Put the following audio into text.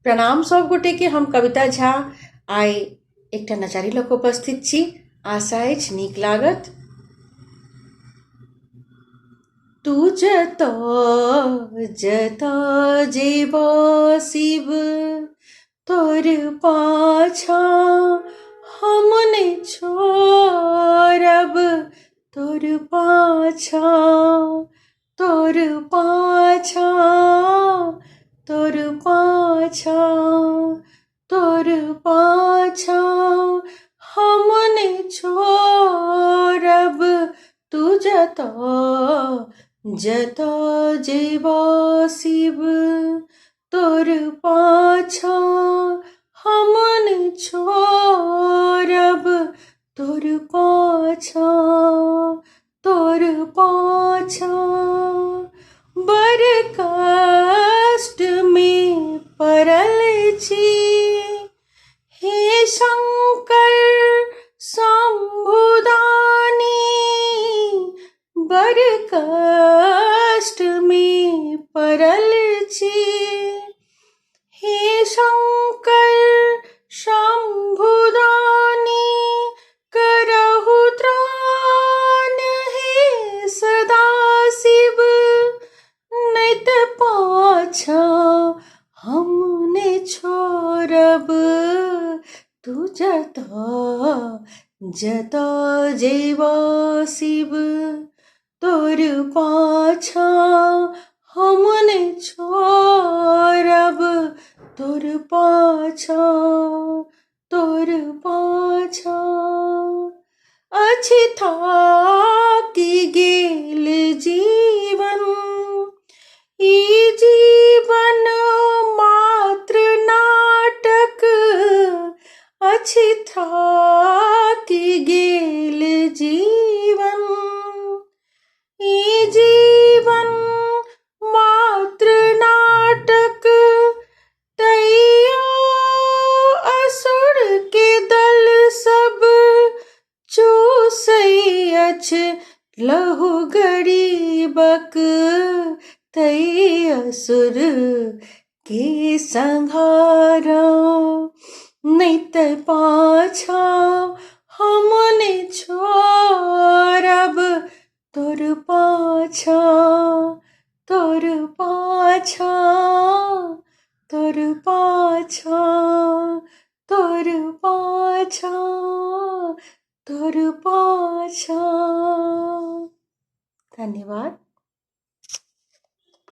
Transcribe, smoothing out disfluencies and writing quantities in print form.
प्रणाम सब गोटे के, हम कविता झा आइ एकटा नचारी लऽ कऽ उपस्थित छी। आशा अछि नीक लागत। तू जतऽ जतऽ जेबऽ शिव, तोर पाछाँ हम नहि छोड़ब, तोर पाछाँ, तोर पाछाँ, तोर पाछाँ, तोर पाछाँ हम नहि छोड़ब। तू जतऽ जतऽ जेबऽ शिव, तोर पाछाँ हम नहि छोड़ब, तोर पाछाँ, तोर पाछाँ। बड़ कष्ट मे पड़ल छी हे शंकर शंभुदानी, बड़ कष्ट मे पड़ल छी हे शंकर शंभुदानी, करहु त्राण हे सदाशिव, नहि तऽ पाछाँ हम नहि छोड़ब। तू जतऽ जतऽ जेबऽ शिव, तोर पाछाँ हम नहि छोड़ब, तोर पाछाँ, तोर पाछाँ। अछि थाकि गेल जीवन, ई जीवन मात्र नाटक, अछि थाकि गेल जीवन, ई जीवन मात्र नाटक, तैयो असुर के दल सब चूसै अछि लहु गरीबक, तै असुर के संहार, नहि तऽ पाछाँ हम नहि छोड़ब, तोर पाछाँ, तोर पाछाँ, तोर पाछाँ, तोर पाछाँ, तोर पाछाँ। धन्यवाद।